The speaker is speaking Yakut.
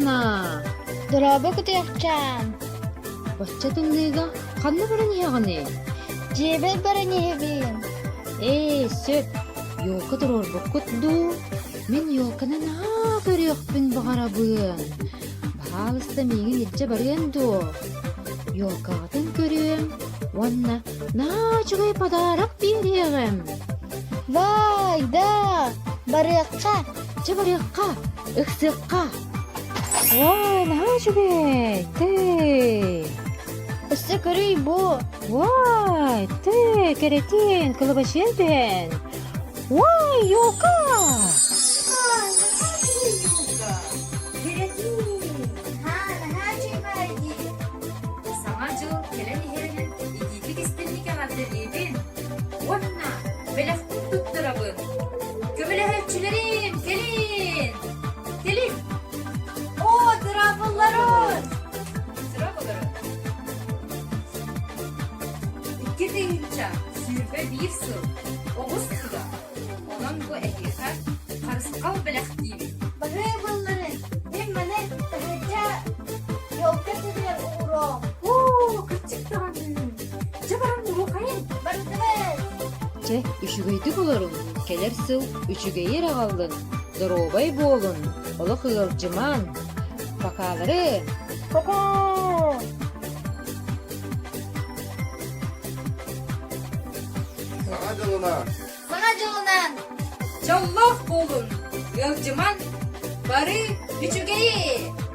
Саргылаана! Дорообо кутуйахчаан! Бачча тымныыга ханна баран иһэҕиний? Дьиэбэр баран иһэбин. Ээ, сөп. Елка туруорбуккут дуу? Мин елканы наһаа көрүөхпүн баҕарабын. Баһаалыста миигин илдьэ барыан дуо? Елкаҕытын көрүөм уонна наһаа үчүгэй подарок биэриэҕим. Вай, да! Барыахха! Чэ барыахха, ыксыахха. Вай, наһаа үчүгэй! Тый! Өссө көрүй бу! Вай, тый, кэрэтин, кылабачыйан түһэн! Вай, елка! Ай, наһаа үчүгэй елка! Кэрэтин! Haa, наһаа үчүгэй дии! Саҥа дьыл кэлэн иһэринэн итиитик истинник эҕэрдэлиибин уонна бэлэхпин туттарабын. Көмөлөһөөччүлэрим, кэлин! Кэлин! Оо, дыраабылларын! Дыраабылларын! 2021 сыл оҕус сыла. Онон бу эһиэхэ харысхал бэлэхтиибит. Баһыы былларын, мин маны таһырдьа елка сытыгар ууруом. Оо, кырдьык даҕаны! Дьэ баран уруохайын! Бардыбыт! Чэ, үчүгэйдик олорун, кэлэр сыл үчүгэйи эрэ аҕаллын, доруобай буолун, олох ыалдьымаҥ. Покалары! Пока! Саҥа дьылынан! Саҥа дьылынан! Дьоллоох буолун, ыалдьымаҥ, бары үчүгэйи!